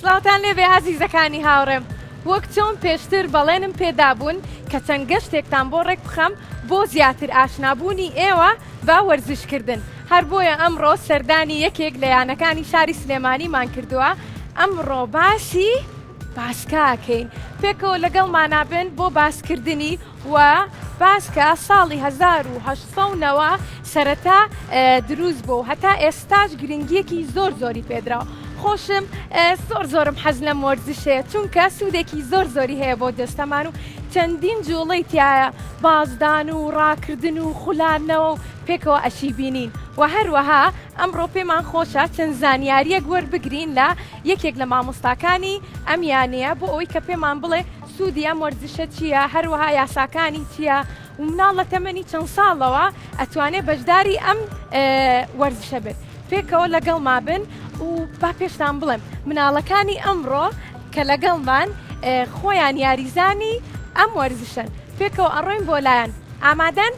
سڵاوتان لێبێ ئازیزەکانی هاوڕێم وەک چۆن پێشتر بەڵێنم پێدابوون کە چەند گەشتێکتان بۆ ڕێک بخەم بۆ زیاتر ئاشنابوونی ئێوە بە وەرزشکردن هەر بۆیە ئەمڕۆ سەردانی یەکێک لە یانەکانی شاری سلێمانیمان کردووە ئەمڕۆ باسی باسکاکەین پێکەوە لەگەڵمانا بن بۆ باسکردنی و باسکە ساڵی 1890 سەرەتا دروست بوو هەتا ئێستاش گرنگیەکی زۆر زۆری پێدراوە خۆشم زۆر زۆرم حەز لەم وەرزشەیە چونکە سوودێکی زۆر زۆری هەیە بۆ جەستەمان و چەندین جوڵەی تایە بازدان و ڕاکردن و خولاندنەوە و پێکەوە ئەشی بینین و هەروەها ئەمڕۆ پێمان خۆشە چەند زانیاریەک وەربگرین لە یەکێک لە مامۆستاکانی ئەم یانەیە بۆ ئەوەی کە پێمان بڵێ سوودی ئەم وەرزشە چییە هەروەها یاساکانی چییە و مناڵ لە تەمەنی چەند ساڵەوە ئەتوانێ بەشداری ئەم وەرزشە بێت پێکەوە لەگەڵما بن و با پێشتان بڵێم مناڵەکانی ئەمڕۆ کە لەگەڵمان خۆیان یاریزانی ئەم وەرزشەن پێکەوە ئەڕۆین بۆ لایەن ئامادەن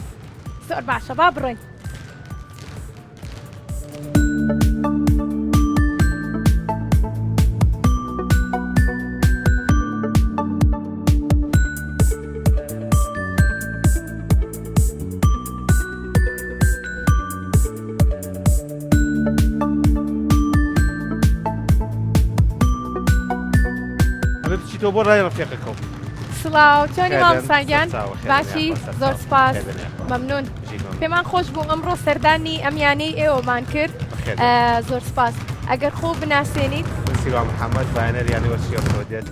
زۆر باشە با بڕۆین. ئەبێ بچیتەوە بۆ ڕای ڕەفیقەکەو. سڵاو چۆنی مامۆستا گیان باشی زۆر سپاس مەمنون پێمان خۆش بوو ئەمڕۆ سەردانی ئەم یانەی ئێوەمان کرد زۆر سپاس ئەگەر خۆ بناسێنیت سیوا محەممەد بایەنەر یانەی وەرزشی ئەفرۆدێت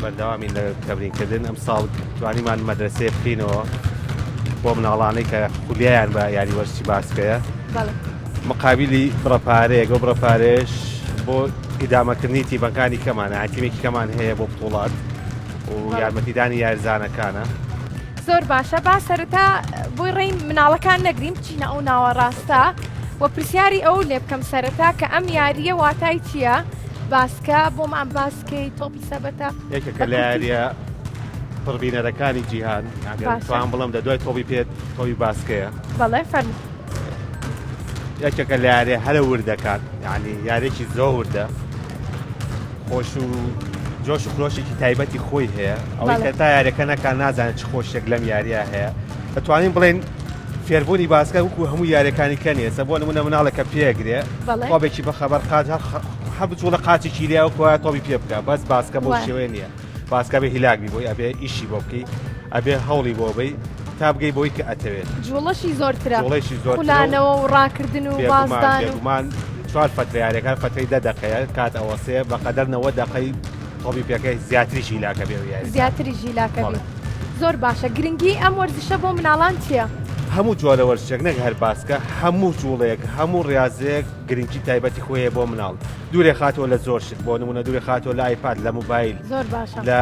بەردەوامین لە تەمرینکردن ئەمساڵ توانیمان مەدرسەیە بکەینەوە بۆ مناڵانەی کە خولیایان بە یاری وەرزشی باسکەیە مقابلی بڕە پارەیەک و بڕە پارێش بۆ ئیدامەکردنی تیمەکانی کەمانە تیمێکی کەمان هەیە بۆ بتوڵات و یارمەتیدانی یارزانەکانە. زۆر باشە با سەرەتا بۆی ڕێی مناڵەکان نەگرین بچینە ئەو ناوەڕاستە و پرسیاری ئەو لێ بکەم سەرەتا کە ئەم یاریە واتای چییە؟ باسکە بۆمان باسکەی تۆپی سەبەتە یەکێکە لە یاریە پڕبینەرەکانی جیهان توان بڵم لە دوای تۆپی پێت تۆپی باسکەیە بەڵێ فەرموو یەکێکە لە یاریە هەرە وردەکان یعنی یارێکی زۆر وردە خۆش و جۆش و خرۆشێکی تایبەتی خۆی هەیە ئەوەی کە تا یاریەکە نەکان نازانێت چ خۆشێک لەم یاریە هەیە دەتوانین بڵێن فێربوونی باسکە وەکو هەموو یاریەکانی کە نیە سە بۆ نمونە مناڵێکە پێگرێ تۆبێکی بەخەبەر قاچ هەر بچوڵە قاچێکی لێ وەکو تۆبی پێ بکە بەس باسکە بۆ شێوەیە نییە باسکە بێ هیلاک بی بۆی ئەبێ ئیشی بۆ بکەی ئەبێ هەوڵی بۆ بی تا بگەی بۆی کە ئەتەوێت جوڵەشی زۆرترە جوڵەشی زۆر خولانەوە و ڕاکردن و بازدان بێگومان چوار فەترە یاریەکان فەترەی دە دەقەیە کات ئەوەسێ بەقەدەر 90 دەقەی تۆپی پێکەی زیاتریش هیلاکە بێ یاری زیاتریش هیلاکە بێ زۆر باشە گرنگی ئەم وەرزشە بۆ مناڵان چییە؟ هەموو جۆرە وەرزشێک نەک هەر باسکە هەموو جوڵەیەک هەموو ڕاضەیەک گرنگی تایبەتی خۆی بۆ مناڵ دوورێ خاتەوە لە زۆر شت بۆ نمونە دوورێ خاتەوە لە ئایپاد لە موبایل زۆر باشە لە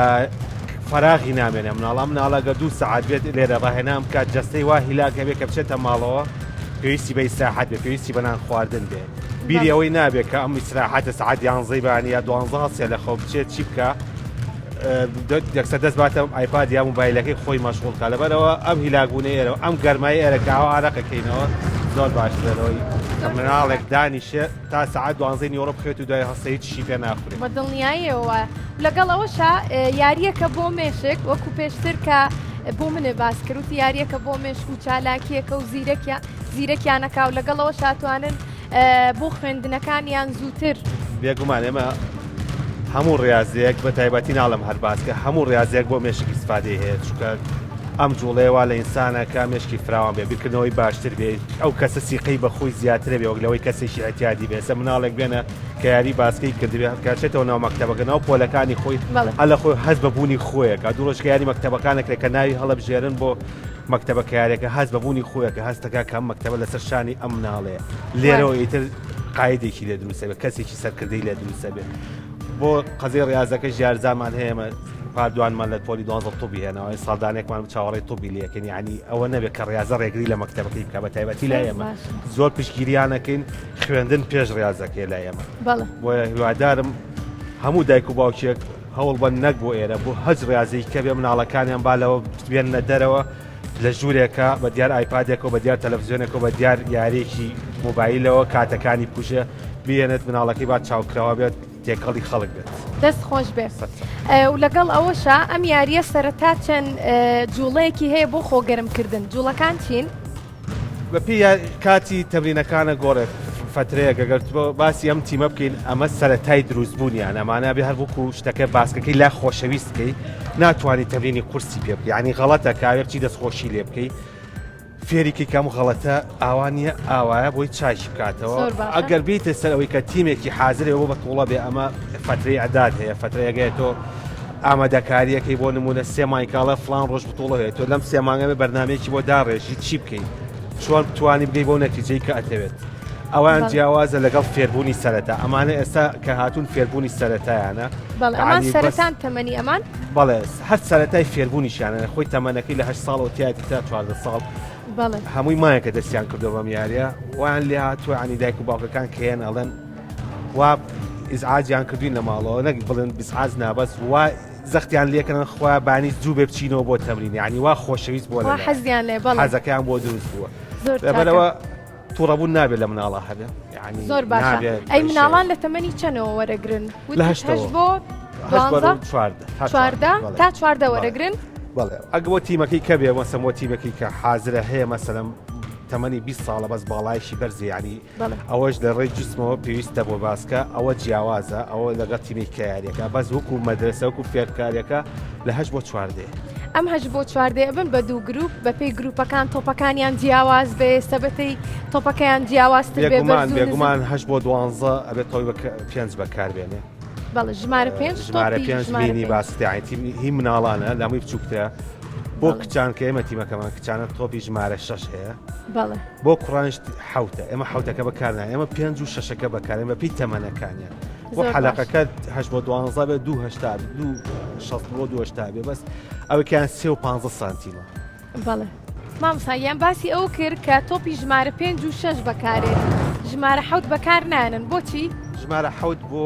فراغی نامێنێ مناڵە مناڵە گە دوو سەعات بێت لێرە ڕاهێنان بکات جەستەی وا هیلاک هەبێ کە بچێتە ماڵەوە پێویستی بە ئیسراحەت بێ پێویستی بە نان خواردن بێ بیری ئەوەی نابێت کە ئەم ئیسراحەتە سەعات یانزەی بەیانی یا دوانزە هەڵسێ لە خەو بچێت چی بکە یەکسەر دەست باتە ئایپاد یا موبایلەکەی خۆی مەشغوڵ کا لەبەرەوە ئەم هیلاکبوونەی ئێرە ئەم گەرمای ئێرە کە ئاوا ئارەقەکەینەوە زۆر باشترە لەوەی کە مناڵێک دانیشێ تا سەعات دوانزەی نیوەڕۆ بخەوێت و دوای هەستە هیچیشی پێ ناخورێت. بە دڵنیاییەوە وایە. لەگەڵ ئەوەشا یارییەکە بۆ مێشک وەکو پێشتر کە بۆ منێ باس کرد وتی یارییەکە بۆ مێشک و چالاکییەکە و زیرەکیان زیرەکیانەکا و لەگەڵ ئەوەشا توانن بۆ خوێندنەکانیان زووتر. بێگومان ئێمە هەموو ڕاضەیەک بە تایبەتی ناڵم هەر باسکە هەموو ڕاضەیەک بۆ مێشک ئیسفادەی هەیە چونکە ئەم جوڵەیە وا لە ئینسانەکە مێشکی فراوان بێ بیرکردنەوەی باشتر بێ ئەو کەسە سیقەی بە خۆی زیاترە بێ وەک لەوەی کەسێکی ئەتیادی بێ ئێستا مناڵێک بێنە کە یاری باسکەی کردبێ کاچێتەوە ناو مەکتەبەکە ناو پۆلەکانی خۆی هەر لە خۆی هەست بە بوونی خۆیەکە دوو ڕۆژ کە یاری مەکتەبەکان نەکرێت کە ناوی هەڵەبژێرن بۆ مەکتەبە کە یاریەکە هەست بە بوونی خۆیەکە هەستەکە کە ئەم مەکتەبە لەسەر شانی ئەم مناڵەیە لێرەوە ئیتر قایدێکی لێ دروستە بێ کەسێکی سەرکردەی لێ دروستە بێ بۆ قەزیەی ڕیازەکەش یارزانمان هەیە ئێمە پار دوانمان لە پۆلی دوانزە طوبی هێناوە ئێ ساڵدانێکمان چاوەڕێی طوبی لەکەین یعنی ئەوە نەبێت کە ڕاضە ڕێگری لە مەکتەبەکەی بکە بە تایبەتی لای ئێمە زۆر پشتگیریانەکەین خوێندن پێش ڕاضەکەی لای ئێمە بۆیە هیوادارم هەموو دایک و باوکێک هەوڵ بە نەک بۆ ئێرە بۆ هەج ڕاضەی کە بێ مناڵەکانیان با لەوە بێنە دەرەوە لە ژوورێکە بە دیار ئایپادێکەوە بە دیار تەلەڤزیۆنێکەوە بە دیار یاریێکی مۆبایلەوە کاتەکانی بکوژێ بێنێت مناڵەکەی با چاوکراوە بێت. تێکەڵی خەڵک بێت. دەست خۆش بێ و لەگەڵ ئەوەشا ئەم یاریە سەرەتا چەند جوڵەیەکی هەیە بۆ خۆگەرمکردن جوڵەکان چین؟ بەپێی کاتی تەمرینەکانە گۆڕێت فترەیەک ئەگەر باسی ئەم تیمە بکەین ئەمە سەرەتای دروستبوونیان ئەمانە بێ هەر وەکو شتەکە باسکەکەی لا خۆشەویست بکەی ناتوانانی تەمرینی قورسی پێ بکەی ینی غەڵەتە کاوێ بچی دەستخۆشی لێ بکەی فێری کەی کەم غەڵەتە ئاوا نییە ئاوایە بۆی چاکی بکاتەوە ئەگەر بیتە سەر ئەوەی کە تیمێکی حازرێ بۆ بە توڵە بێ ئەمە فترەی ئەداد هەیە فترەیەگەیە تۆ ئامادەکاریەکەی بۆ نمونە سێ مایکاڵە فلان ڕۆژ بتوڵە هەیە تۆ لەم سێ مانگەێ بەرنمەیەکی بۆ داڕێژی چی بکەیت چۆن بتوانی بگەی بۆ نەتیجەی کە ئەتەوێت ئەوان جیاوازە لەگەڵ فێربوونی سەرەتا ئەمانە ئێستا کە هاتوون فێربوونی سەرەتایانە ئەمان سەرەتان تەمەنی ئەمان بەڵێ هەر سەرەتای فێربوونیشیانە خۆی تەمەنەکەی لە هەشت ساڵەوە تیایەتی تا 14 ساڵ هەمووی مایەکە دەستیان کردو بەم یاریە وان لێ هاتووە عنی دایک و باوکەکان کێن ئەڵێن وا ئیزعاجیان کردوین لە ماڵەوە نەک بڵێن بزعاج نابەس وا زەختیان لێکردن خوا بانی زوو بێ بچینەوە بۆ تەمرین یعنی وا خۆشەویست بۆ حەزیان لێ بەڵێ حەزەکەیان بۆ دروست بووە لەبەرەوە توڕەبوون نابێت لە مناڵا هەبێ یعنی زۆر باشە ئەی مناڵان لە تەمەنی چەنەوە وەرەگرن لە هەشت بۆ 14 تا 14 وەرەگرن بەڵێ ئەگە بۆ تیمەکەی کە بێ مەسەم بۆ تیمەکەی کە حازرە هەیە مەسەلەن تەمەنی 20 ساڵە بەس باڵایشی بەرزی ینی ئەوەش لە ڕێی جسمەوە پێویستە بۆ باسکە ئەوە جیاوازە ئەوە لەگەڵ تیمی کە یاریەکە بەس وەکو مەدرسە وەکو فێرکاریەکە لە هەش بۆ چواردێ. ئەم هەش بۆ چواردێ ئەبن بە دوو گروپ بەپێی گروپەکان تۆپەکانیان جیاواز بێ سەبەتەی تۆپەکەیان جیاوازتر بێ بێگومان بێگومان هەش بۆ دوانزە ئەبێت تۆی بە پێنج بەکاربێنێ. بەڵێ ژمارە پێنج ژمارە پێنج مینی باستیانی هی مناڵانە لەمووی بچووکترە بۆ کچان کە ئێمە تیمەکەمان کچانە تۆپی ژمارە شەش هەیە بەڵێ بۆ کوڕانیش حەوتە ئێمە حەوتەکە بەکارنا ئێمە پێنج و شەشەکە بەکارێن بە پێی تەمەنەکانیان بۆ حەلەقەکە هەش بۆ دوانزە بێ دوو هەشتا دوو شەست بۆ دوو هەشتا بێ بەس ئەوەکیان سێ و پانزە سانتیمە. بەڵێ مامۆستا گیان باسی ئەو کرد کە تۆپی ژمارە پێنج و شەش بەکارێت ژمارە حەوت بەکار نایەنن بۆچی؟ ژمارە حەوت بۆ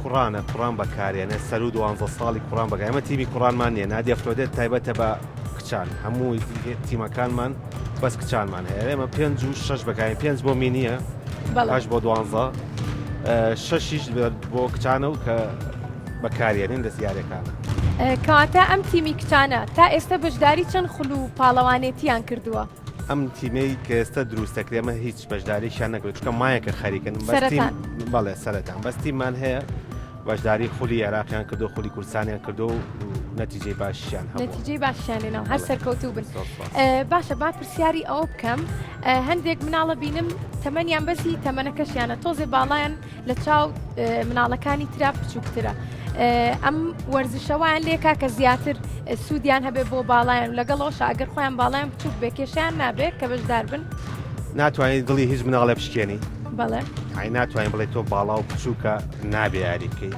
کوڕانە کوڕان بەکارێنێ سەرو دوانزە ساڵی کوڕان بەکار ئێمە تیمی کوڕانمان نییە نادی ئەفرۆدێت تایبەتە بە کچان هەموو تیمەکانمان بەس کچانمان هەیە ئێمە پێنج و شەش بەکارین پێنج بۆ مینیە هەش بۆ دوانزە شەشیش بۆ کچانە و کە بەکارێنین لە زیارەکانە. کەواتە ئەم تیمی کچانە تا ئێستا بەشداری چەند خول و پاڵەوانێتیان کردووە؟ ئەم تیمەی کە ئێستا دروست دەکرێت ئەمە هیچ بەشداریشیان نەکرد چونکە مایەکە خەریکن سەرەتان بەڵێ سەرەتان بەس تیممان هەیە بەشداری خولی عێراقیان کردو خولی کوردستانیان کردو و نەتیجەی باشیان هەبوو. نەتیجەی باشیان لێناو هەر سەرکەوتوو بن باشە با پرسیاری ئەوە بکەم هەندێک مناڵە بینم تەمەنیان بەسی تەمەنەکەشیانە تۆزێ باڵایان لە چاو مناڵەکانی ترا بچووکترە ئەم وەرزشەوەیان لێکا کە زیاتر سوودیان هەبێ بۆ باڵایان لەگەڵەوەش ئەگەر خۆیان باڵیان بچووک بێ کێشیان نابێت کە بەشدار بن ناتوانانی دڵی هیچ مناڵێ بشکێنی بەڵێ ئای ناتوانین بڵێ تۆ باڵا و بچووکە نابێ یاری بکەی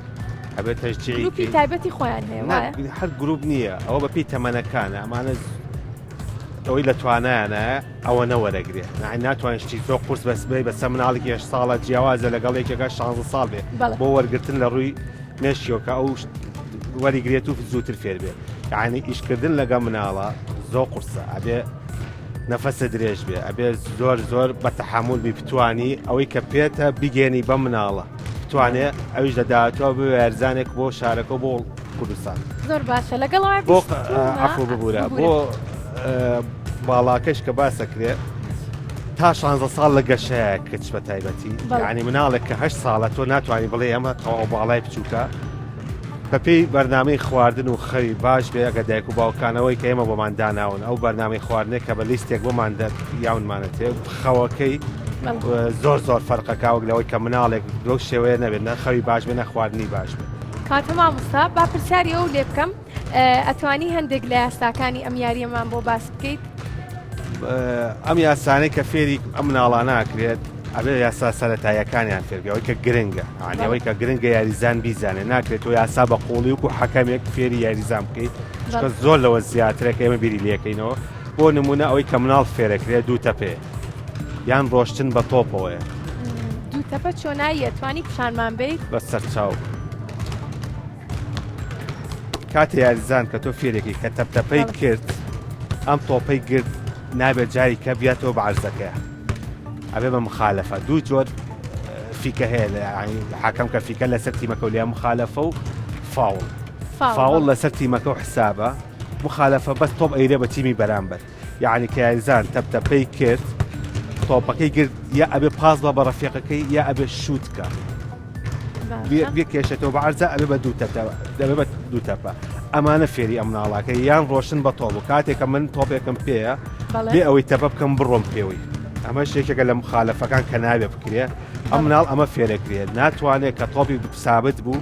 ئەبێت تەشجیعی گروپی تایبەتی خۆیان هەیە وایە؟ هەر گروپ نییە ئەوە بەپی تەمەنەکانە ئەمانە ئەوەی لە توانایانە ئەوە نەوەرەگرێ ناتوان شتی زۆر قورس بەسبەی بەسە مناڵێکی هەشت ساڵە جیاوازە لەگەڵ یەکێکە 16 ساڵ بێ بۆ وەرگتن لە ڕووی مێشکیەوە کە ئەو وەریگرێت و زووتر فێر بێ یعنی ئیشکردن لەگە مناڵە زۆر قورسە ئەبێ نەفەسە درێژ بێ ئەبێ زۆر زۆر بە تەحمل بی بتانی ئەوەی کە پێتە بیگەێنی بە مناڵە بتوانێ ئەویش لە داهاتوە ببێ یاریزانێک بۆ شارەکە بۆ کوردستان. زۆر باشە لەگەڵ ئەوە بۆ عەفو ببورە بۆ باڵاکەش کە باسەکرێ تا 16 ساڵ لە گەشەیە کچ بە تایبەتی یعنی مناڵێک کە هەشت ساڵە تۆ ناتوانانی بڵێ ئەمە تەواو باڵای بچووکە بەپێی بەرنامەی خواردن و خەوی باش بێ ئەگە دایک و باوکانەوەی کە ئێمە بۆمان داناون ئەو بەرنامەی خواردنێک کە بە لیستێک بۆمان یاونمانەتێ خەوەکەی زۆر زۆر فەرقەکە وەک لەوەی کە مناڵێک لەو شێوەیە نەبێت نە خەوی باش بێ نە خواردنی باش بێت. کاکە مامۆستا با پرسیاری ئەو لێ بکەم ئەتوانی هەندێک لە یاساکانی ئەم یاریەمان بۆ باس بکەیت؟ ئەم یاسانەی کە فێری ئەم مناڵانە ئەکرێت ئەبێ یاسا سەرەتاییەکانیان فێر بێ ئەوەی کە گرنگە یانی ئەوەی کە گرنگە یاریزان بیزانێ ناکرێت تۆ یاسا بە قوڵی وەکو حەکەمێک فێری یاریزان بکەیت چونکە زۆر لەوە زیاترە کە ئێمە بیری لێکەینەوە بۆ نمونە ئەوەی کە مناڵ فێرەکرێت دوو تەپێ یان ڕۆشتن بە تۆپەوەیە. دوو تەپە چۆناییە توانی پیشانمان بیت؟ بە سەرچاو. کاتێ یاریزان کە تۆ فێرێکی کە تەپتەپەی کرد ئەم تۆپەی گرت نابێت جاری کە بیاتەوە بە عەرزەکەیە ئەبێ بە مخالفە دوو جۆر. فیکە هەیە لە حاکەم کە فیکە لەسەر تیمەکە و لە مخالفە و فاوڵ فاوڵ لەسەر تیمەکە و حسابە مخالفە بەس تۆپ ئەیرێ بە تیمی بەرامبەر یعنی کە یاریزان تەپتەپەی کرد تۆپەکەی گرت یا ئەبێ پاس بە بە ڕەفیقەکەی یا ئەبێ شووت کە بێکێشێتەوە بە عەرزە ئەبێ بە دوو تەپە دەبێ بە دوو تەپە ئەمانە فێری ئەم مناڵاکە یان ڕۆشن بە تۆپ و کاتێکە من تۆپێکم پێیە بێ ئەوەی تەپە بکەم بڕۆم پێوەی ئەمەش یەکێکە لە مخالەفەکان کە نابێ بکرێ ئەم مناڵ ئەمە فێرەکرێت ناتوانێت کە تۆپی سابت بوو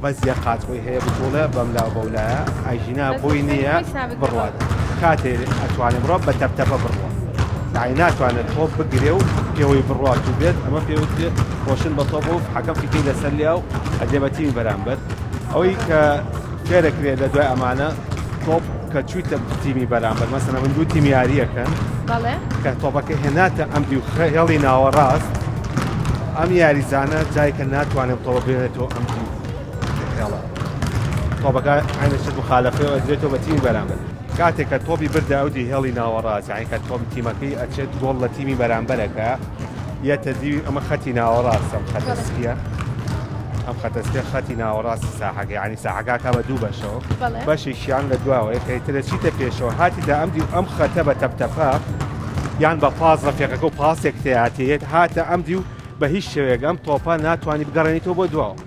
بەس یەک قاچ خۆی هەیە بجوڵێ بەم لاو بەولایە ئەژینا بۆی نییە بڕوات کاتێ ئەتوانێ بڕۆ بە تەپتەپە بڕوە یعنی ناتوانێت تۆپ بگرێ و پێوەی بڕوات و بێت ئەمە پێوترێت خۆشن بە تۆپ و حەکەم فیکەی لەسەر لیا و ئەدێ بە تیمی بەرامبەر ئەوەی کە فێرەکرێت لە دوای ئەمانە تۆپ کە چوویتە تیمی بەرامبەر مەسەنە من دوو تیم یاریەکەن کە تۆپەکە هێناتە ئەم دیو هێڵی ناوەڕاست ئەم یاریزانە جایکە ناتوانێت تۆپە بێنێتەوە ئەم دیو هێڵە تۆپەکە عینەشت مخالفەیەوە ئەدرێتەوە بە تیمی بەرامبەر کاتێک کە تۆپی بردە ئەو دی هێڵی ناوەڕاست یعنی کە تۆپ تیمەکەی ئەچێت گۆڵ لە تیمی بەرامبەرەکە یەتە دیوی ئەمە خەتی ناوەڕاستە ئەم خەتە سپیە ئەم خەتە سپیە خەتی ناوەڕاستی ساحەکە یعنی ساحەکە کا بە دوو بەشەوە بەشێکیان لە دواوەیە کە ترە چیتە پێشەوە هاتیدا ئەم دیو ئەم خەتە بە تەپتەپە یان بە پاس ڕەفیقەکە و پاسێک تیاتێت هاتە ئەم دیو بە هیچ شێوەیەک ئەم تۆپە ناتوانانی بگەڕێنیتەوە بۆ دواوە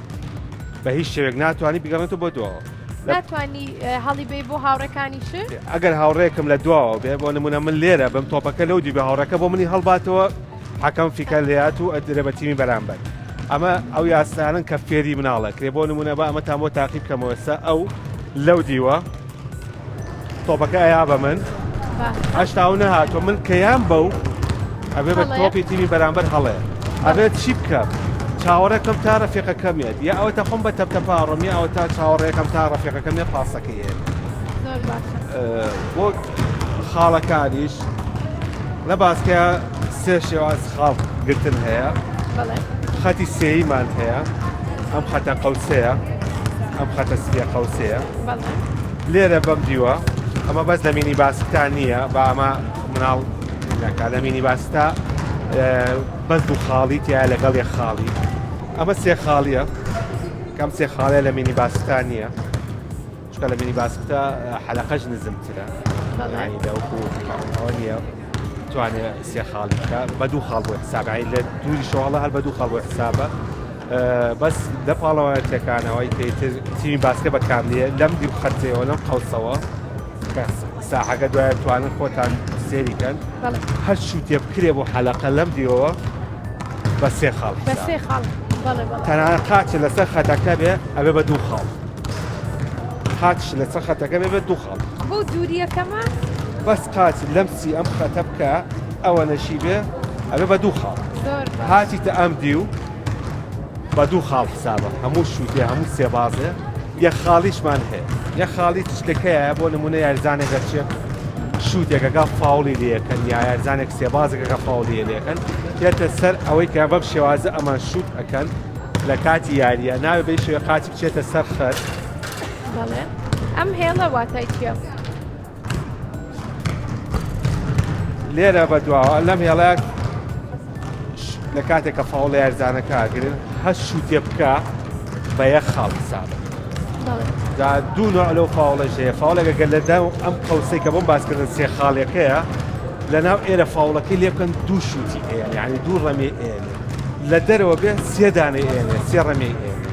بە هیچ شێوێک ناتوانانی بگەڕێنیتەوە بۆ دواوە ناتوانی هەڵی بێ بۆ هاوڕێکانیش ئەگەر هاوڕێکم لە دواوە بێ بۆ نمونە من لێرە بم تۆپەکە لەو دی بە هاوڕەکە بۆ منی هەڵباتەوە حەکەم فیکە لێات و ئەدرێ بە تیمی بەرامبەر ئەمە ئەو یاسانن کە فێری مناڵە کرێ بۆ نمونە بە ئەمە تان بۆ تاقی بکەمەوە سە ئەو لەو دیوە تۆپەکە ئەیا بە من هەشتا و نەهاتۆ من کەیان بەو ئەبێ بە تۆپی تیمی بەرامبەر هەڵێ ئەبێت چی بکەم چاوەڕێکم تا ڕەفیقەکەم یەت یا ئەوە تا خۆم بە تەپتەپاڕم یا ئەوە تا چاوەڕێکەم تا ڕەفیقەکەم یە پاسەکەی یەت بۆ خاڵەکانیش لە باسکە سێ شێواز خاڵ گرتن هەیە خەتی سێیمان هەیە ئەم خەتە قەوسەیە ئەم خەتە سپیە قەوسەیە لێرە بەم دیوە ئەمە بەس لە مینی باسکتا نییە بە ئەمە مناڵ نەکا لە مینی باستا بەس دوو خاڵی تیا لەگەڵ یەک خاڵی ئەمە سێ خاڵیە کەم سێ خاڵەیە لە مینی باسکتا نییە چونکە لە مینی باسکتا حەلەقەش نزمترە یعنی لەوەکو ئەوە نییە توانێ سێ خاڵی بکە بە دوو خاڵ بۆ حساب یعنی لە دووری شۆڵە هەر بە دوو خاڵ بۆ حسابە بەس لە پاڵەوانەتەکانەوەی کە تر تیمی باسکە بە کاملیە لەم دیو خەتەوە لەم قەوسەوە کە ساحەکە دوایە توانن خۆتان سێری کەن هەر شووتێ بکرێ بۆ حەلەقە لەم دیوەوە بە سێ خاڵ بە سێ خاڵ تەنانەت قاچ لەسەر خەتەکە بێ ئەبێ بە دوو خاڵ قاچ لەسەر خەتەکە بێ بە دوو خاڵ بۆ دووریەکەمە بەس قاچ لەمسی ئەم خەتە بکە ئەوە نەشی بێ ئەبێ بە دوو خاڵ هاتیتە ئەم دیو بە دوو خاڵ حسابە هەموو شووتێ هەموو سێبازێ یەک خاڵیشمان هەیە یەک خاڵی تشتەکەیە بۆ نمونە یارزانێک دەچێت شووتێکەکە فاوڵی لەکەن یا یارزانێک سێبازێکەکە فاوڵی لەکەن دێتە سەر ئەوەی کە بەم شێوازە ئەمان شووت ئەکەن لە کاتی یاریە ناوێ بەی شێوە قاچی بچێتە سەر خەت بەڵێ ئەم هێڵە واتای چییە؟ لێرە بە دواوە لەم هێڵە لە کاتێک کە فاوڵ لە یارزانەکە ئەگرن هەر شووتێ بکە بە یەک خاڵ حسابە جا دوو نوع لەو فاوڵەش هەیە فاوڵێکە گەر لە داو ئەم قەوسەی کە بۆم باسکردن سێ خاڵەکەیە لە ناو ئێرە فاوڵەکەی لێ بکەن دوو شووتی ئێنێ یعنی دوو ڕەمێ ئێنێ لە دەرەوە بێ سێ دانەی ئێنێ سێ ڕەمێی ئێنێ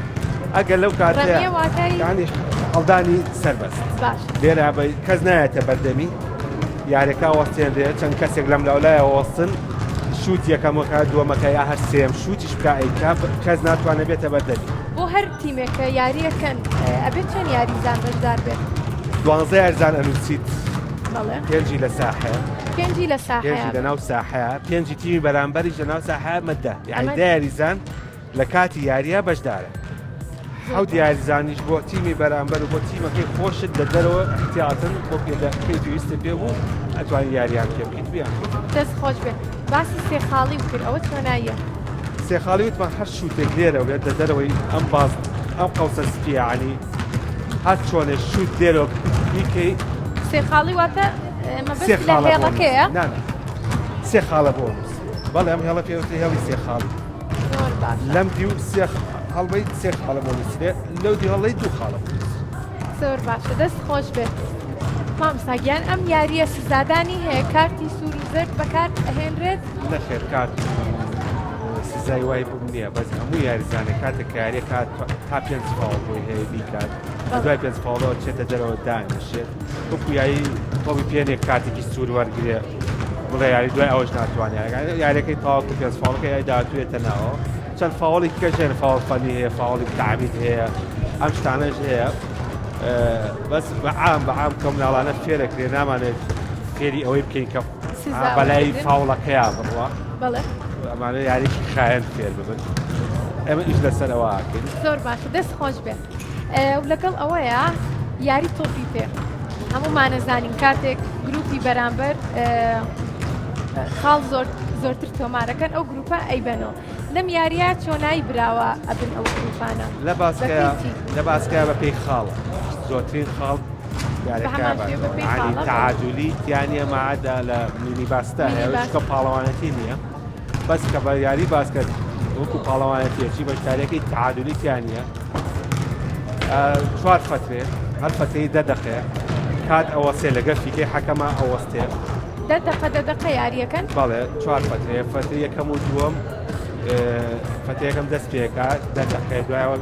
ئەگەر لەو کاتەیە ڕەمیە واتای یعنی هەڵدانی سەربەست باش لێرە بە کەس نایەتە بەردەمی یاریەکە وەستێنرێ چەند کەسێک لەم لاولایەوە وەستن شووت یەکەمەکە دووەمەکە یا هەر سێم شووتیش بکە ئەیکا کەس ناتوانێت بێتە بەردەمی. بۆ هەر تیمێک کە یاریەکەن ئەبێت چەند یاریزان بەشدار بێت؟ دوانزە یاریزان ئەنووسیت. بەڵێ. پێنجی لە ساحەیە. پێنجی لە ساحەیە. پێنجی لە ناو ساحەیە پێنجی تیمی بەرامبەریش لە ناو ساحەیە مەدە یعنی دە یاریزان لە کاتی یاریە بەشدارە. حەوت یاریزانیش بۆ تیمی بەرامبەر و بۆ تیمەکەی خۆشت لە دەرەوە احتیاطن بۆ پێدەکەی پێویستە پێ بوو ئەتوانی یاریان پێ بکەیت بیان دەست خۆش بێت باسی سێ خاڵی کرد ئەوە چۆناییە؟ سێ خاڵی وتمان هەر شووتێک لێرەوە بێت لە دەرەوەی ئەم باز ئەم قەوسە سپیانی هەر چۆنێ شووت لێرەوە بیکەی سێ خاڵی واتە مەبەست لە هێڵەکەیە؟ سێ خاڵە بۆ نووس بەڵێ ئەم هێڵە پێوترێ هێڵی سێ خاڵی. زۆر باش. باشە. لەم دیو سێ هەڵبەی سێ خاڵە بۆ نووسرێ لەو دیو هەڵەی دوو خاڵە بۆ نووسرێ. زۆر باشە دەست خۆش بێت مامۆستا گیان ئەم یارییە سزادانی هەیە کارتی سوور و زەرد بەکار ئەهێنرێت؟ نەخێر کارت سزای وای بووم نییە بەس هەموو یاریزانێک کاتێک کە یاریە کات تا پێنج فاوڵ بۆی هەیە بیکات دوای پێنج فاوڵەوە چێتە دەرەوە دانیشێت وەکو یاری تۆپی پێنێک کاتێکی سوور وەرگێ بڵێ یاری دوای ئەوەش ناتوانێت یاریەکەی تەواو کرد پێنج فاوڵەکە یاری داهاتوویەتە ناوە چەند فاوڵی کەش هەیە فاوڵ فەنی هەیە فاوڵی تعمید هەیە ئەم شتانەش هەیە بەس بەعام بەعام کە مناڵانە فێرەکرێ نامانێت فێری ئەوەی بکەین کە بەلای فاوڵەکەیا بڕوە ئەمانە یاریکی خایەن فێر ببن ئێمە ئیش لەسەر ئەوە ئاکەین زۆر باشە دەست خۆش بێ و لەگەڵ ئەوەیە یاری تۆپی پێ هەموومانەزانین کاتێک گروپی بەرامبەر خاڵ زۆر زۆرتر تۆمارەکەن ئەو گروپە ئەیبەنەوە لەم یاریە چۆنایی براوە ئەبن ئەو گروپانە لە باسکە لە باسکە بە پێی خاڵ زۆرترین خاڵ تعادلی تیانە مادا لە مینی باستە هەیە کە پاڵەوانەتی نییە بەس کە بە یاری باسکە وەکو پاڵەوانەتیەکی بەشداریەکەی تعادلی تیانە چوار فترێ هەر فترەی دە دەقەیە کات ئەوەسێ لەگەر فیکەی حەکەمە ئەوەستێ دە دەقە دە دەقە یاریەکەن بەڵێ چوار فترەیە فترە یەکەم و دووەم فترە یەکەم دەست پێکا دە دەقەیە دوایەوە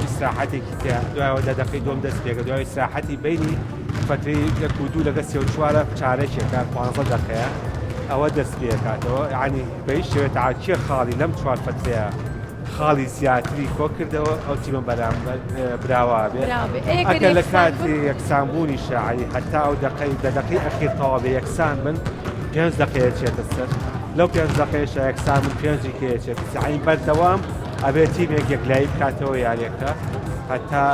ئیسراحەتێکی تیا دوایەوە دە دەقەی دووەم دەست پێکە دوای ئیسراحەتی بینی فترەی یەک و دوو لەگە سێ و چوارە چارەکێکە 15 دەقەیە ئەوە دەست پێکاتەوە یعنی بە هیچ شێوەیە تاکیە خاڵی لەم چوار فترەیە خاڵی زیاتری کۆکردەوە ئەو تیمە بەرامبەر براوە بێ ئەگەر لە کاتی یەکسانبوونی شاعری هەتا ئەو دقەی دە دقی ئەخیر تەواو بێ یەکسان بن پێنج دقەیە چێتە سەر لەو پێنج دقەیەشە یەکسان بن پێنجی کەیەچێت سعین بەردەوام ئەبێت تیمێک یەکلایی بکاتەوە یاریەکە هەتا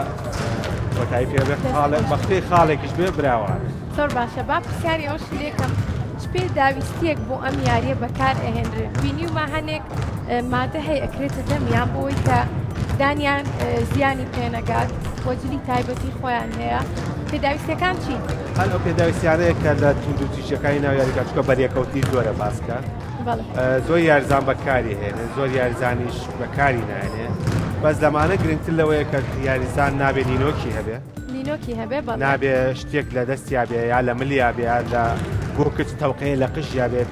کۆتایی پێ بێت خاڵێک بەختی خاڵێکیش بێ براوە. زۆر باشە با پرسیاری ئەوش لێکەم چ پێداویستیەک بۆ ئەم یاریە بەکار ئەهێنرێ بینیومە هەنێک مادە هەیە ئەکرێتە دەمیان بۆی کە دانیان زیانی پێنەگات وەجلی تایبەتی خۆیان هەیە پێداویستەکان چین؟ هەر ئەو پێداویستیانەیە کە لە توندوتیژەکانی ناو یاریگا چکە بەریەکەوتنی زۆرە باسکە زۆر یارزان بەکاری هێنێ زۆر یارزانیش بەکاری نایێنێ بەس لەمانە گرنگتر لەوەیە کە یاریزان نابێ نینۆکی هەبێ نینۆکی هەبێ بەڵێ. نابێ شتێک لە دەستیا بێ یا لە ملیا بێ یا لە گۆکچ تەوقەیە لە قژیا بێت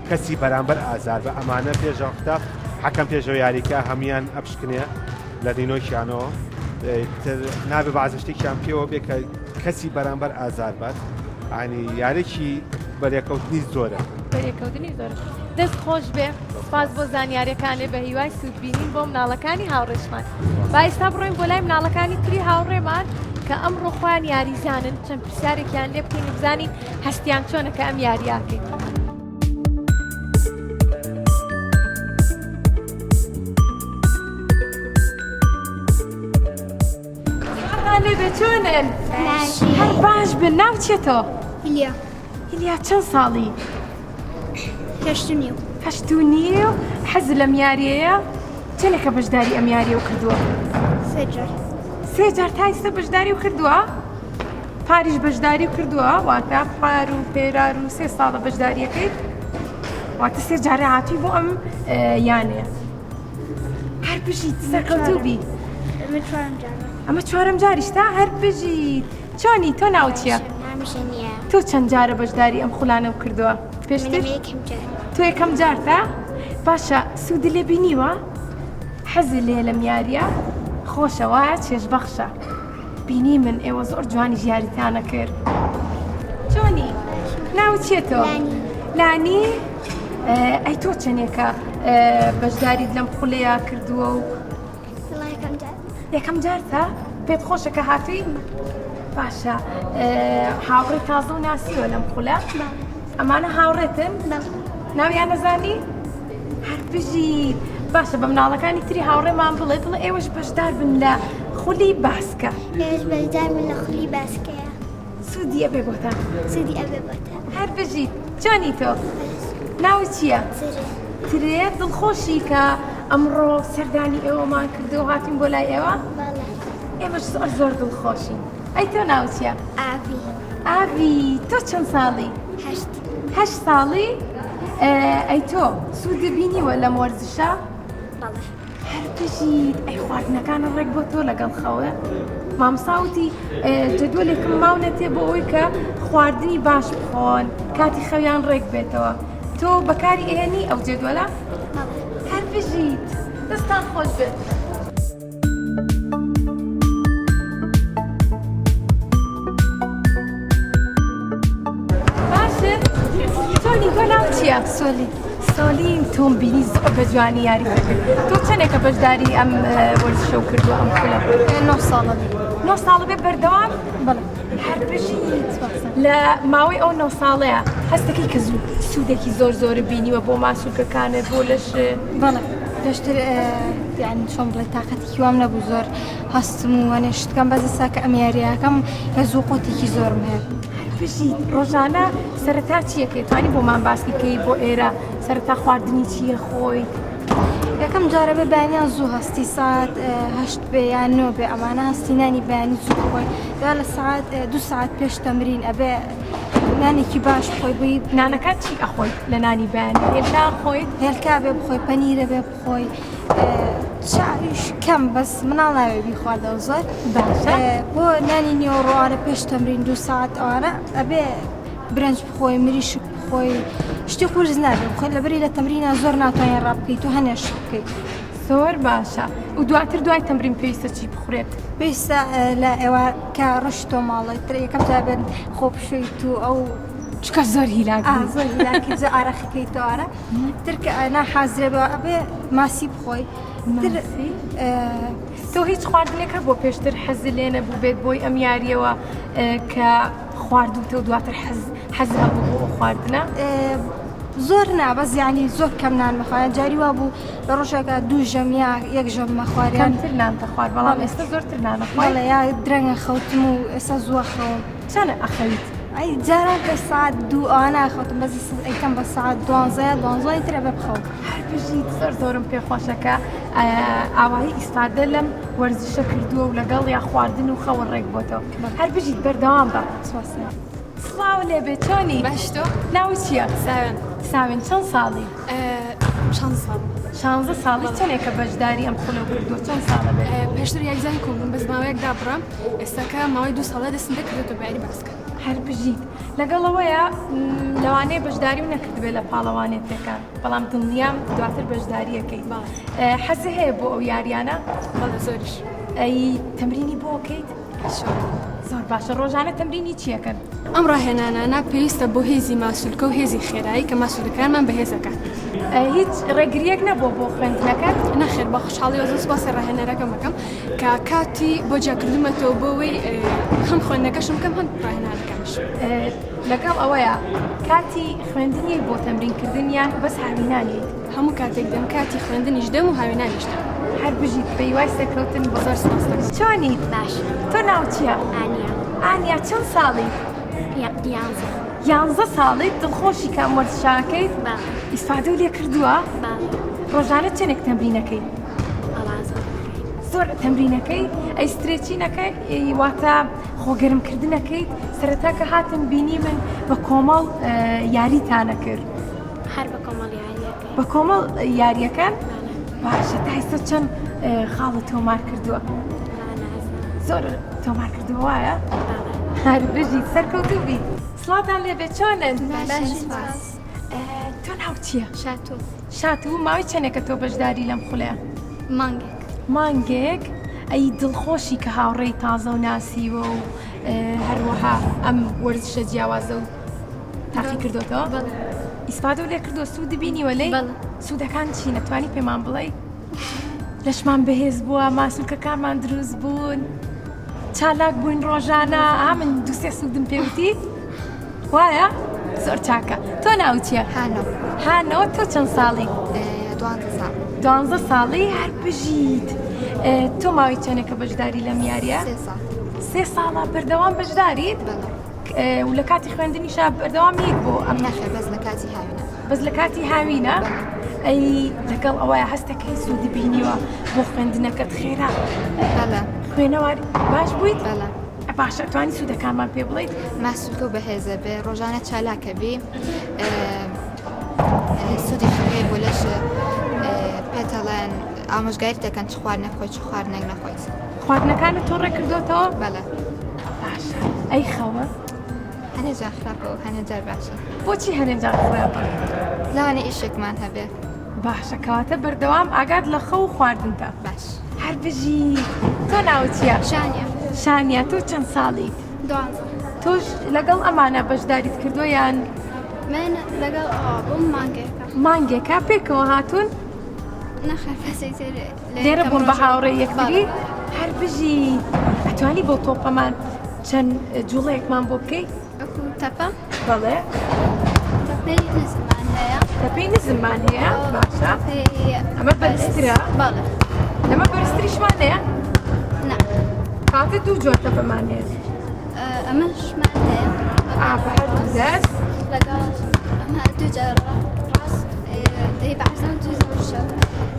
کەسی بەرامبەر ئازار بە ئەمانە پێشەوەختە حەکەم پێشەوە یاریکە هەموان ئەپشکنێ لە نینۆکیانەوە تر نابێ بازە شتێکیان پێوە بێ کە کەسی بەرامبەر ئازار بات ینی یارێکی بەرێکەوتنی زۆرە بەرێکەوتنی زۆرە دەست خۆش بێ سپاس بۆ زانیارەکانێ بە هیوای سوودبینین بۆ مناڵەکانی هاوڕێشمان با ئێستا بڕۆین بۆ لای مناڵەکانی تری هاوڕێمان کە ئەمڕۆ خۆیان یاریزانن چەند پرسیارێکیان لێ بکەین و بزانین هەستیان چۆنە کە ئەم یاریاکەین. لێ چۆنن هەر باش بن ناو چێتەوە هیلیا هیلیا چەند ساڵی؟ هەشت و نیو. هەشت و نیو حەز لەم یاریەیە چەندێکە بەشداری ئەم یاریە و کردووە؟ سێ جار. سێ جار تا ئیستا بەشداری و کردووە؟ پاریش بەشداری و کردووە واتە پار و پێرار و سێ ساڵە بەشداریەکەی واتە سێ جارە هاتووی بۆ ئەم یانەیە هەر بژیت سەرکەوتوو بی ئەمە چوارم جارە. ئەمە چوارم جاریشتا هەر بژیت چۆنی تۆ ناوت چییە؟ تۆ چەند جارە بەشداری ئەم خولانەو کردووە؟ پێشتر؟ تۆ یەکەم جارتە؟ باشە سوودی لێ بینیوە؟ حەزی لێ لەم یاریە؟ خۆشە وایە چێژبەخشە بینی من ئێوە زۆر جوانی ژیاریتانە کرد چۆنی؟ ناوت چییە تۆ؟ لانی ئەی تۆ چەندێکە بەشداریت لەم خولەیە کردووە و وەڵا یەکەم جار. یەکەم جارتە؟ پێت خۆشە کە هاتووی؟ باشە هاوڕێ تازە و ناسیوە لەم خولە؟ ئەمانە هاوڕێتن؟ ناویان نەزانی؟ هەر بژیت باشە بە مناڵەکانی تری هاوڕێمان بڵێ بڵێ ئێوەش بەشدار بن لە خولی باسکە. ئێوەش بەشدار بن لە خولی باسکەیە. سوودی ئەبێ بۆتان. سوودی ئەبێ بۆتان. هەر بژیت. چۆنی تۆ؟ ناوت چییە؟ ترێ. ترێ دڵخۆشی کە ئەمڕۆ سەردانی ئێوەمان کردو هاتین بۆ لای ئێوە؟ بەڵێ. ئێمەش زۆر زۆر دڵخۆشین. ئەی تۆ ناوت چییە؟ ئاڤی. ئاڤی تۆ چەند ساڵی؟ هەشت. هەشت ساڵی؟ ئەی تۆ سوودت بینیوە لەم وەرزشە؟ بەڵێ. هەر بژیت ئەی خواردنەکانە ڕێک بۆ تۆ لەگەڵ خەوە مامۆستا وتی جەدوەلێکم ماونەتێ بۆ ئەوەی کە خواردنی باش بخۆن کاتی خەویان ڕێک بێتەوە تۆ بەکاری ئێنی ئەو جەدوەلە هەر بژیت دەستان خۆش بێت. باشن چۆنی تۆ ناو چییە؟ سۆلی سۆلین تۆم بینی زۆر بە جوانی یاری دەکرد تۆ چەندێکە بەشداری ئەم وەرزشە و کردووە ئەم خولە؟ نۆ ساڵە بێ. نۆ ساڵە بێ بەردەوام؟ بەڵێ. هەر بژیت. لە ماوەی ئەو نۆ ساڵەیە هەستەکەی کە زوو سوودێکی زۆر زۆر بینیوە بۆ ماسولکەکانت بۆ لەش؟ بەڵێ پێشتر یعنی چۆن بڵێ تاقەتێکی وام نەبوو زۆر هەستم و وەنێ شتکەم بەس ئێستا کە ئەم یارییەکەم هێز و قوتێکی زۆرم هەیە. بژیت ڕۆژانە سەرەتا چیەکەی توانی بۆمان باسی کەی بۆ ئێرە سەرەتا خواردنی چییە خۆی؟ یەکەم جارە بێ بەیانیان زوو هەستی ساعت هەشت بێ یان نۆ بێ ئەمانە هەستی نانی بەیانی زوو بخۆی یا لە ساعت دوو ساعت پێش تەمرین ئەبێ نانێکی باش بخۆی بۆی نانەکان چی ئەخۆیت لە نانی بەیانی هێلکە خۆیت؟ هێلکە بێ بخۆی پەنیرە بێ بخۆی چایش کەم بەس مناڵ ناوێ بیخواردەوە زۆر باشە بۆ نانی نیوەڕۆوانە پێش تەمرین دوو ساعت ئەوانە ئەبێ برنج بخۆی مریشک بخۆی شتی قورس نابێ بخۆی لەبەری لە تەمرینا زۆر ناتوانین ڕابکەیت و هەنێ شت بکەیت. زۆر باشە و دواتر دوای تەمرین پێویستە چی بخورێت؟ پێویستە لە ئێوە کە ڕۆشتۆ ماڵێ تر یەکەم جار بێت خۆ بشۆیت و ئەو چونکە زۆر هیلاک بووی. زۆر هیلاکی زۆر ئارەقی کەیتەوە تر کە نا حازرە بە ئەبێ ماسی بخۆی تر ماسی؟ تۆ هیچ خواردنێک هەبووە پێشتر حەزت لێ نەبوو بێت بۆی ئەم یاریەوە کە خواردووتە و دواتر حەز حەز هەبوو بۆ ئەو خواردنە؟ زۆر نا بەس یعنی زۆر کەم نان مەخوارد جاری وا بوو لە ڕۆژێکا دوو ژەم یا یەک ژەم مەخوارد کەمتر نان دەخوارد بەڵام ئێستا زۆرتر نان ئەخوای؟ بەڵێ یا درەنگە خەوتم و ئێستا زووە خەوم. چەنە ئەخەویت؟ ئەی جاران کە سەعات دوو ئەوانە ئەخەوتم بەس ئێستا ئەیکەم بە سەعات دوانزە یا دوانزەی تر ئەبێ بخەوم. هەر بژیت زۆر زۆرم پێ خۆشە کە ئاواهی ئیسفادە لەم وەرزشە کردووە و لەگەڵ یا خواردن و خەون ڕێک بۆتەوە هەر بژیت بەردەوام بە. سپاس. سڵاو لێبێ چۆنی؟ باش تۆ؟ ناوت چییە؟ ساوێن. ساوێن چەند ساڵی؟ شانزە ساڵ. شانزە ساڵی چەندێکە بەشداری ئەم خولە کردووە چەند ساڵە بێت؟ پێشتر یاریزانی کۆم بووم بەس ماوەیەک دابڕام ئێستاکە ماوەی دوو ساڵە دەستم دەکردێتەوە بە یاری باسکە. هەر بژیت لەگەڵ ئەوەیە لەوانەیە بەشداریم نەکردبێت لە پاڵەوانێتیەکان بەڵام دڵنیام دواتر بەشداریەکەی حەزی هەیە بۆ ئەو یاریانە؟ بەڵێ زۆریش. ئەی تەمرینی بۆ کەیت؟ زۆر باشە ڕۆژانە تەمرینی چیەکەن؟ ئەم ڕاهێنانانە پێویستە بۆ هێزی ماسولکە و هێزی خێرایی کە ماسولکەکانمان بەهێزەکات. هیچ ڕێگریەک نەبووە بۆ خوێندنەکەت؟ نەخێر بە خۆشحاڵیەوە زۆر سوپاسی ڕاهێنەرەکەم ئەکەم کە کاتی بۆ جیاکردومەتەوە بۆ ئەوەی هەم خوێندنەکەشم بکەم هەم ڕاهێنانەکانیشم. لەگەڵ ئەوەیە کاتی خوێندنی بۆ تەمرینکردن یان بەس هاوینانیت؟ هەموو کاتێک دەم کاتی خوێندنیش دەم و هاوینانیش دەم. هەر بژیت بەهیوای سەرکەوتن بۆ. زۆر سوپاس دەکەم. چۆنیت؟ باشم. تۆ ناوت چییە؟ ئانیا. ئانیا چەند ساڵیت؟ یانزە. یانزە ساڵیت دڵخۆشی کە ئەم وەرزشە ئەکەیت؟ بەڵێ. ئیسفادەو لێ کردووە؟ بەڵێ. ڕۆژانە چەندێک تەمرینەکەی؟ وەڵا زۆر. زۆر تەمرینەکەی ئەی stretching ەکەی واتە خۆگەرمکردنەکەیت سەرەتا کە هاتم بینی من بە کۆمەڵ یاریتانە کرد. هەر بە کۆمەڵ یاریەکەی. بە کۆمەڵ یاریەکەن؟ باشە تا ئێستا چەند خاڵت تۆمار کردووە؟ زۆر تۆمار کردووە وایە؟ هەر بژیت سەرکەوتوو بیت. سڵاوتان لێبێت چۆنن؟ تۆ ناوت چییە؟ شاتوو. شاتوو ماوەی چەندێکە تۆ بەشداری لەم خولەیە؟ مانگێک. مانگێک؟ ئەی دڵخۆشی کە هاوڕێی تازە و ناسیوە و هەروەها ئەم وەرزشە جیاوازە و تاقی کردوتەوە؟ بەڵێ. ئیسفادەو لێ کردووە سوودی بینیوە لێی؟ بەڵێ. سوودەکان چینە توانی پێمان بڵێی؟ لەشمان بەهێز بووە ماسولکەکانمان دروست بوون چالاک بووین ڕۆژانە ئا من دوو سێ سوودم پێوتی وایە زۆر چاکە تۆ ناوت چییە؟ هانۆ. هانۆ تۆ چەند ساڵی؟ دوانزە ساڵ. دوانزە ساڵی هەر بژیت تۆ ماوەی چەندێکە بەشداری لەم یاریە؟ سێ ساڵ. سێ ساڵە بەردەوام بەشداریت؟ بەڵێ. و لە کاتی خوێندنیشا بەردەوام نیت بۆ ئەم؟ نەخێر بەس لە کاتی هاوینە. بەس لە کاتی هاوینە؟ بەڵێ. ئەی لەگەڵ ئەوەیە هەستەکەی سوودی بینیوە بۆ خوێندنەکەت خێرا؟ بەڵێ. خوێنەوار باش بوویت؟ بەڵێ. باشە توانی سوودەکانمان پێ بڵێیت؟ ماسولکە و بەهێزە بێ ڕۆژانە چالاکە بی سوودی هەیە بۆ لەش پێتەڵێن. ئامۆژگاری دەکەن چ خواردنێک خۆی چ خواردنێک نەخۆیت. خواردنەکانت تۆ ڕێک کردۆتەوە؟ بەڵێ. باشە ئەی خەوە؟ هەنێ جار خراپە و هەنێ جار باشە. بۆچی هەنێ جار خراپە؟ لەوانەیە ئیشێکمان هەبێ. باشە کەواتە بەردەوام ئاگات لە خەو و خواردنتە. باش. هەر بژی. تۆ ناوت چییە؟ شانیا. شانیا تۆ چەند ساڵیت؟ دوانزە. تۆش لەگەڵ ئەمانە بەشداریت کردووە یان؟ من لەگەڵ ئەوە بووم مانگێکە. مانگێکە پێکەوە هاتوون؟ نەخێر بەس ئیتر لێرە بوون بە هاوڕێی یەکتری؟ هەر بژی. ئەتوانی بۆ تۆپەمان چەند جوڵەیەکمان بۆ بکەی؟ وەکو تەپە؟ بەڵێ. تەپەی نزممان هەیە. تەپەی نزممان هەیە باشە. ئەمە بەرزترە؟ بەڵێ. لەمە بەرزتریشمان هەیە؟ نا. کاتە دوو جۆر تەپەمان هەیە. ئەمەشمان هەیە. ئا بە هەردوو دەست. لەگەڵ ئەمە دوو جار ڕاست دەی بە عەرزان دوو زۆر شەو.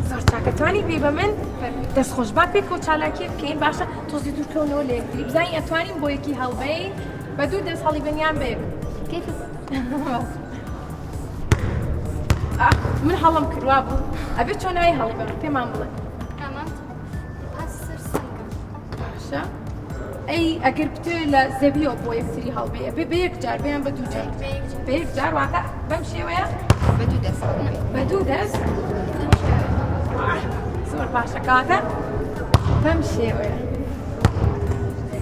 زۆر چاکە توانی بی بە من دەست خۆش با پێکەوە چالاکیە بکەین باشە تۆزی دوورکەونەوە لە یەکتری بزانین ئەتوانین بۆ یەکی هەڵبین بە دوو دەست هەڵی بن یان بە یەک من هەڵم کرد وا بوو ئەبێ چۆنایی هەڵی بم پێمان بڵێ باشە ئەی ئەگەر بتێ لە زەویەوە بۆ یەکتری هەڵبێ ئەبێ بە یەک جار بێن بە دوو جار بە یەک جار واتە بەم شێوەیە بە دوو دەست بە دوو دەست زۆر باشە کاتە بەم شێوەیە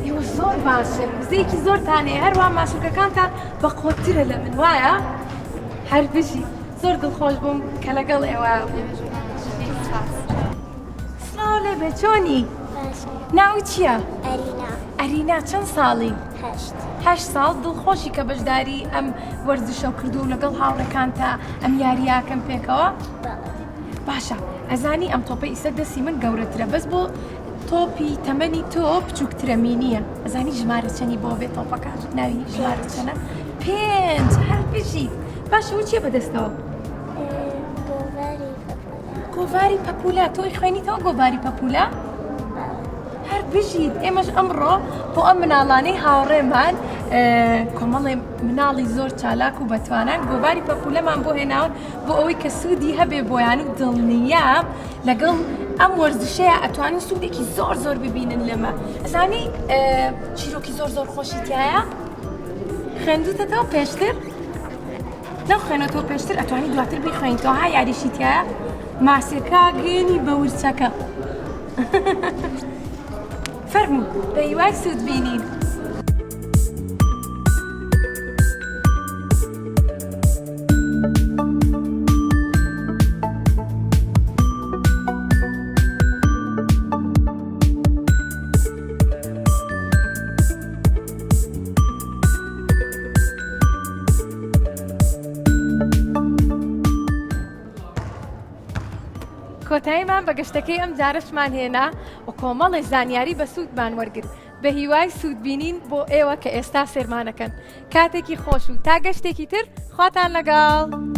ئێوە زۆر باشن وزەیەکی زۆرتان هەیە هەروە ماسولکەکانتان بە قوتترە لە من وایە هەر بژی زۆر دڵخۆش بووم کە لەگەڵ ئێوە سڵاو لێ بێ چۆنی ناوت چییە؟ ئەرینا. ئەرینا چەند ساڵی؟ هەشت. هەشت ساڵ دڵخۆشی کە بەشداری ئەم وەرزشە کردو و لەگەڵ هاوڕێکانتا ئەم یاریاکەم پێکەوە؟ باشە ئەزانی ئەم تۆپەی ئیسە دەستی من گەورەترە بەس بۆ تۆپی تەمەنی تۆ بچووکترە مینیە ئەزانی ژمارە چەنی بۆ بێ تۆپەکە ناوی ژمارە چەنە؟ پێنج هەر بژیت باشە و چیە بەدەستەوە؟ گۆڤاری پەپولە تۆ ئەیخوێنیتەوە گۆڤاری پەپولە؟ هەر بژیت ئێمەش ئەمڕۆ بۆ ئەم مناڵانەی هاوڕێمان کۆمەڵێ مناڵی زۆر چالاک و بەتوانان گۆڤاری پەپولەمان بۆ هێناون بۆ ئەوەی کە سوودی هەبێ بۆیان و دڵنیام لەگەڵ ئەم وەرزشەیە ئەتوانن سوودێکی زۆر زۆر ببینن لەمە ئەزانی چیرۆکی زۆر زۆر خۆشی تایە خوێندوتەتەوە پێشتر نەخوێنەتەوە پێشتر ئەتوانی دواتر بیخوێنیتەوە ها یاریشی تایە ماسێکە گەێنی بە ورچەکە فەرموو بە هیوای سوود بینین. کۆتاییمان بە گەشتەکەی ئەم جارەشمان هێنا و کۆمەڵێ زانیاری بەسوودمان وەرگرت بە هیوای سوودبینین بۆ ئێوە کە ئێستا سێرمانەکەن کاتێکی خۆش و تا گەشتێکی تر خواتان لەگەڵ.